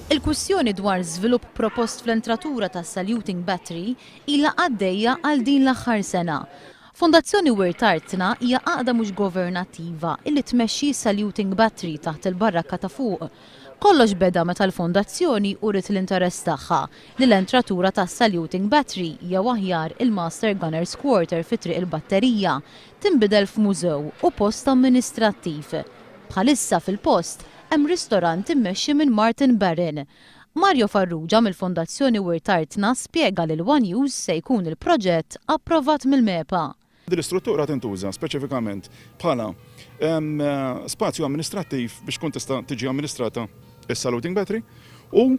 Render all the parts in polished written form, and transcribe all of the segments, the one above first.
Il-kwistjoni dwar żvilupp propost fl-entratura tas-Saluting Battery ilha għaddejja għal din l-aħħar sena. Fondazzjoni Wirt Artna hija għaqda mhux governattiva illi tmexxi s-Saluting Battery taħt il-Barrakka ta' Fuq. Kollox beda meta l-Fondazzjoni uriet l-interess tagħha li l-entratura tas-Saluting Battery jew aħjar il-Master Gunners Quarter fi Triq il-Batterija tinbidel f'mużew u post amministrattiv. Bħalissa fil-post hemm ristorant immexxi minn Martin Barron. Mario Farrugia mill-Fondazzjoni Wirt Artna spjega lil one News se jkun il-proġett approvat mill-MEPA. Din l-istruttura tintuża speċifikament bħala spazju amministrattiv biex tkun tista' tiġi amministrata s-saluting battery u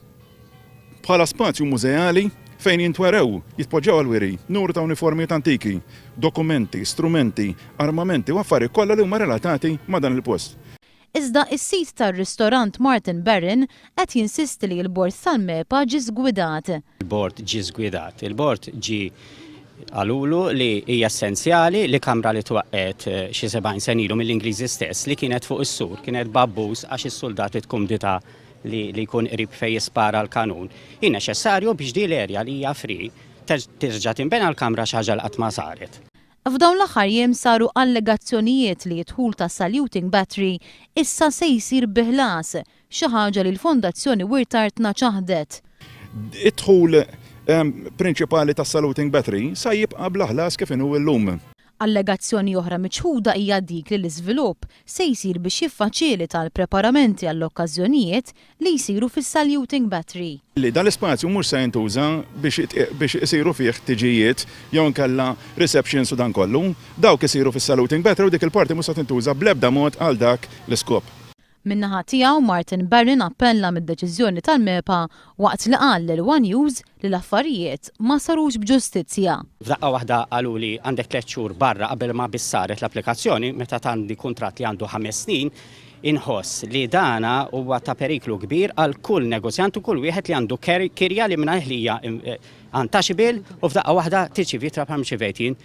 bħala spazju mużeali fejn jintwerew, jitpoġġew għall-wiri numru ta' uniformijiet antiki, dokumenti, strumenti, armamenti u affarijiet kollha li huma relatati ma' dan il-post. Iżda is-sid tar-ristorant Martin Barron qed jinsisti li l-bord tal-MEPA ġie żgwidat. Il-bord ġie żgwidat. Il-bord ġie qalulu li hija essenzjali li kamra li twaqqgħet xi 70 sena ilu mill-Ingliżi stess li kienet fuq is-sur, kienet b'abbuż għax is-suldati tkumdità li jkun qrib fejn jispara l-kanun, hi neċessarju biex di l-area li hija free terġa' tinbena l-kamra xi ħaġa li qatt ma saret. F'dawn l-aħħar jiem saru allegazzjonijiet li d-dħul tas-Saluting Battery issa se jsir bi ħlas, xi ħaġa li l-Fondazzjoni Wirt Artna ċaħdet. Id-dħul prinċipali tas-Saluting Battery sa jibqa' bla ħlas kif inhu llum. Allegazzjoni oħra miċħuda hija dik li l-iżvilupp se jsir biex jiffaċilita l-preparamenti għall-okkażjonijiet li jsiru fis-Saluting Battery. Li dan l-ispazju mhux se jintuża biex isiru fih tiġijiet jew inkella receptions u dan kollu. Dawk isiru fis-Saluting Battery u dik il-parti mhux se tintuża bl-ebda mod għal dak l-iskop. Min-naħa tiegħu, Martin Barron appella mid-deċiżjoni tal-MEPA waqt li qal lil one News li l-affarijiet ma sarux b'ġustizzja. F'daqqa waħda qaluli għandek tlett xhur barra qabel ma biss saret l-applikazzjoni, meta għandi kuntratt li għandu ħames snin, Inħoss li dana huwa ta' periklu kbir għal kull negozjant u kull wieħed li għandu kirja li mingħajr ħlija untouchable u f'daqqa waħda tirċievi ittra bħalma rċivejt jien.